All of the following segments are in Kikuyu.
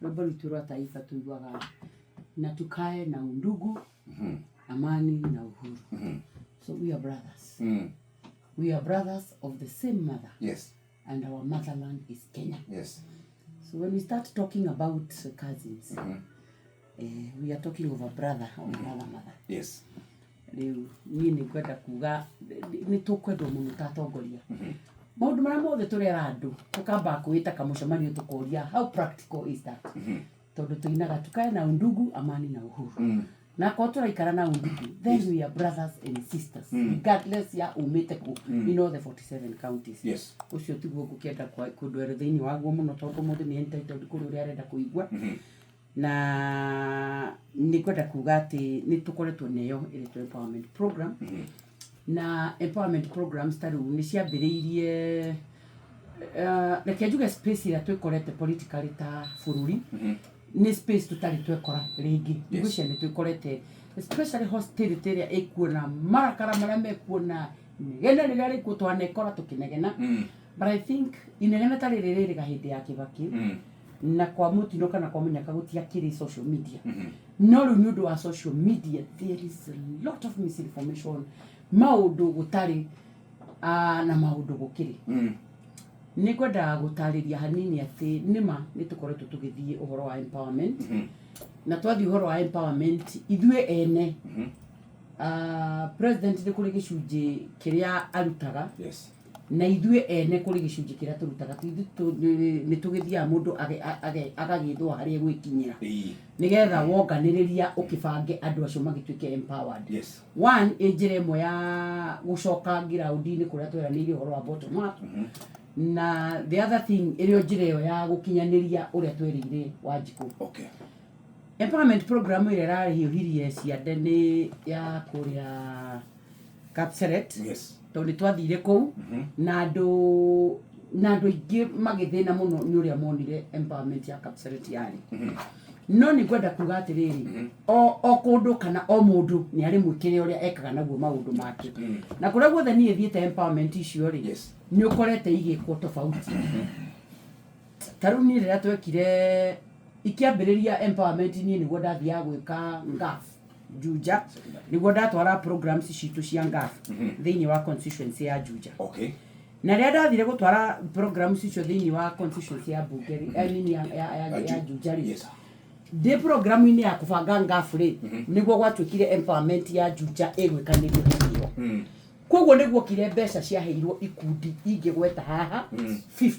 Rwĩmbo rwitũ rwa taifa tuiguaga na tukae na undugu, amani na uhuru. So we are brothers. We are brothers of the same mother. And our motherland is Kenya. So when we start talking about cousins, we are talking of a brother of another mother. Rĩu niĩ nĩ ngwenda kuga nĩ tũkwendwo mũno ta atongoria. Maũndũ marĩa mothe tũrera andũ, tũkamba kwĩta kamũcemanio tũkoria, "How practical is that?" Tondũ tũinaga tukae na undugu, amani na uhuru. Na akorwo tũraikara na undugu, then we are brothers and sisters, regardless ya umĩte kũ in all the 47 counties. Ũcio tiguo ngũkĩenda kũndwere thĩinĩ waguo mũno, tondũ mũndũ nĩ entitled kũrĩ ũrĩa arenda kũigua. Na nĩ ngwenda kuga atĩ nĩ tũkoretwo neyo ĩretwo empowerment program. Na empowerment programs ta rĩu nĩ ciambĩrĩirie, reke njuge space ĩrĩa twĩkorete politically ta bũrũri nĩ space tũtarĩ twekora rĩngĩ. Ngwĩciria nĩ twĩkorete especially hostility ĩrĩa ĩkuo na marakara marĩa mekuo na inegene rĩrĩa rĩkuo, twanekora tũkĩnegena. But I think inegene ta rĩrĩ rĩrĩga hĩndĩ ya Kĩbakĩ na kwa mũtino kana kwa mũnyaka gũtiakĩrĩ social media. No rĩu nĩ ũndũ wa social media, there is a lot of misinformation, maũndũ gũtarĩ na maũndũ gũkĩrĩ. Nĩ ngwendaga gũtarĩria hanini atĩ nĩma nĩ tũkoretwo tũgĩthiĩ ũhoro wa empowerment. Na twathiĩ ũhoro wa empowerment ithuĩ ene, president nĩ kũrĩ gĩcunjĩ kĩrĩa arutaga, na ithuĩ ene kũrĩ gĩcunjĩ kĩrĩa tũrutaga. Ithuĩ nĩ tũgĩthiaga mũndũ agagĩthwo harĩa egwĩkinyĩra, nĩgetha wonganĩrĩria ũkĩbange andũ acio magĩtuĩke empowered. One, ĩ njĩra ĩmwe ya gũcoka ngiraũndi-inĩ kũrĩa tweranĩire ũhoro wa bottom up. Na the other thing, ĩrĩ o njĩra ĩyo ya gũkinyanĩria ũrĩa twerĩire Wanjikũ. Empowerment program ĩrĩa ĩrahiũhirie ciande nĩ ya kũrĩa Kapseret, tondũ nĩ twathire kũu na andũ aingĩ magĩthĩna mũno nĩ ũrĩa monire empowerment ya Kapseret yarĩ. No nĩ ngwenda kuga atĩrĩrĩ, o kũndũ kana o mũndũ nĩ arĩ mwĩkĩre ũrĩa ekaga naguo maũndũ make. Na kũrĩa guothe niĩ thiĩte empowerment icio rĩ, nĩ ũkorete igĩkwo tofauti. Ta rĩu niĩ rĩrĩa twekire ikĩambĩrĩria empowerment, niĩ nĩguo ndathiaga gwĩka NGAAF Juja, nĩguo ndatwara programs citũ cia NGAAF thĩinĩ wa constituency ya Juja. Na rĩrĩa ndathire gũtwara programs icio thĩinĩ wa constituency ya bunge rĩ, nini ya Juja rĩ, ndĩ programu-inĩ ya kũbanga NGAAF rĩ, nĩguo gwatuĩkire empowerment ya Juja ĩgwĩkanĩrio hĩndĩ ĩyo. Koguo nĩguo kire mbeca ciaheirwo ikundi ingĩgweta haha 50,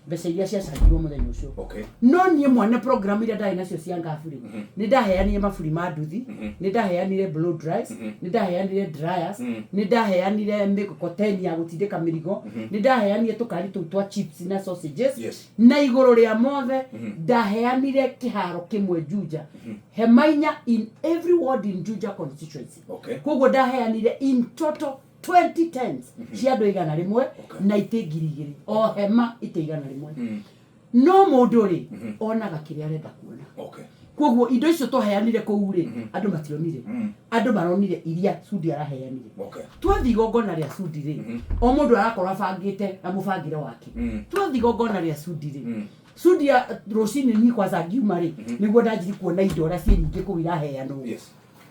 mbeca iria ciacangirwo mũthenya ũcio. No niĩ mwana program iria ndarĩ nacio cia NGAAF rĩ, nĩ ndaheanire maburi ma nduthi, nĩ ndaheanire blow dries, nĩ ndaheanire dryers, nĩ ndaheanire mĩkokoteni ya gũtindĩka mĩrigo, nĩ ndaheanire tũkari tũu twa chips na sausages. Na igũrũ rĩa mothe, ndaheanire kĩharo kĩmwe Juja, hema 4 in every ward in Juja constituency. Koguo ndaheanire in total 20 tents cia andũ 100 na itĩ 2000, o hema itĩ 100. No mũndũ rĩ, onaga kĩrĩa arenda kuona. Koguo indo icio twaheanire kũu rĩ, andũ mationire. Andũ maronire iria Sudi araheanire. Twathiĩ igongona rĩa Sudi rĩ, o mũndũ arakorwo abangĩte na mũbangĩre wake. Twathiĩ igongona rĩa Sudi rĩ, Sudi ya rũcinĩ niĩ kwanza ngiuma rĩ, nĩguo ndanjiri kuona indo ũrĩa ciĩ nyingĩ kũu iraheanwo.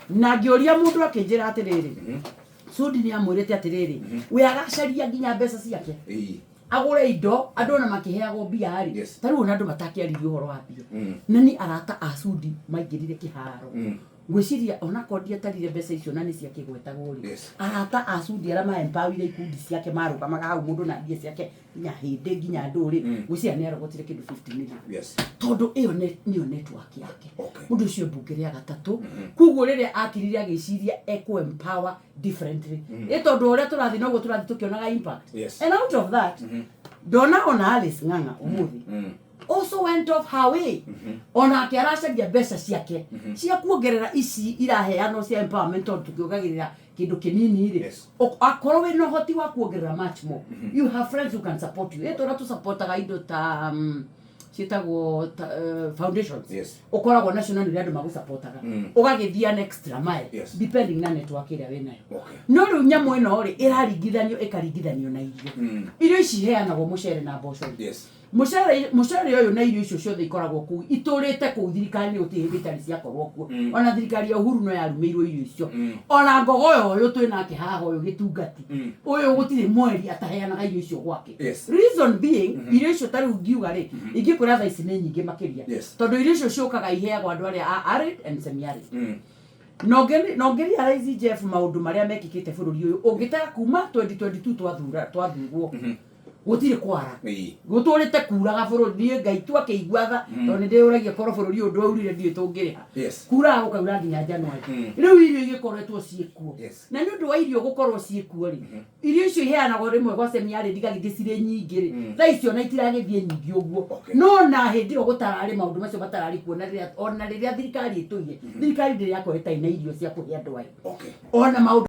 Na ngĩũria mũndũ, akĩnjĩra atĩrĩrĩ, Sudi nĩ amwĩrĩte atĩrĩrĩ, we agacaria nginya mbeca ciake agũre indo. Andũ ona makĩheagwo mbia rĩ, ta rĩu ona andũ matakĩaririe ũhoro wa mbia, na ni arata a Sudi maingĩrire kĩharo. Ngwĩciria onakorwo ndiatarire mbeca icio na nĩ ciakĩgwetagwo rĩ, arata a Sudi arĩa maempawire ikundi ciake marũgamaga hau mũndũ na mbia ciake nginya hĩndĩ nginya ndũ rĩ, ngwĩciria nĩ arogotire kĩndũ 50 million, tondũ ĩyo nĩyo network yake. Mũndũ ũcio mbunge rĩa gatatũ. Koguo rĩrĩa akirire agĩciria ekũ empower differently, ĩ tondũ ũrĩa tũrathiĩ noguo tũrathiĩ tũkĩonaga impact. And out of that, ndona ona Alice Ng'ang'a ũmũthĩ also went off her way. Onake aracaria mbeca ciake cia kuongerera ici iraheanwo cia empowerment, tondũ tũkĩongagĩrĩra kĩndũ kĩnini rĩ, akorwo wĩna ũhoti wa kuongerera much more, you have friends who can support you. Ĩ tũrĩa tũsupportaga indo ta ciĩtagwo ta, foundations, ũkoragwo nacio na nĩ ũrĩa andũ magũsupportaga, ũgagĩthiĩ an extra mile, depending na network ĩrĩa wĩnayo. No rĩu nyamũ ĩno rĩ, ĩraringithanio ĩkaringithanio na irio. Irio ici iheanagwo, mũcere na mboco rĩ, Mucere ũyũ na irio icio ciothe ikoragwo kũu itũrĩte kũu thirikari nĩ gũtirĩ hĩndĩ itarĩ ciakorwo kuo. Ona thirikari ya Uhuru no yarumĩirwo irio icio. Ona Ngogoyo ũyũ twĩ nake haha, ũyũ gĩtungati ũyũ, gũtirĩ mweri ataheanaga irio icio gwake. Reason being, irio icio ta rĩu ngiuga rĩ, ingĩkwĩra thaa ici nĩ nyingĩ makĩria, tondũ irio icio ciũkaga iheagwo andũ arĩa a arid and semi arid. Na ũngĩ realize, Jeff, maũndũ marĩa mekĩkĩte bũrũri ũyũ, ũngĩtara kuma 2022 twathura twathurwo, gũtirĩ kwara. Gũtũrĩte kuraga bũrũri. Niĩ Ngai tu akĩigua tha, tondũ nĩ ndĩyũragia korwo bũrũri ũyũ ndwaurire ndiũĩ tũngĩrĩha. Kuraga gũkaura nginya January. Rĩu irio igĩkoretwo ciĩkuo. Na nĩ ũndũ wa irio gũkorwo ciĩkuo rĩ, irio icio iheanagwo rĩmwe gwa semi arid igagĩthiĩ cirĩ nyingĩ rĩ, thaa icio ona itiragĩthiĩ nyingĩ ũguo. No na hĩndĩ ĩyo gũtararĩ maũndũ macio matararĩ kuo, na rĩrĩa ona rĩrĩa thirikari ĩtũire, thirikari ndĩrĩ yakorwo ĩtarĩ na irio cia kũhe andũ ayo. Ona maũndũ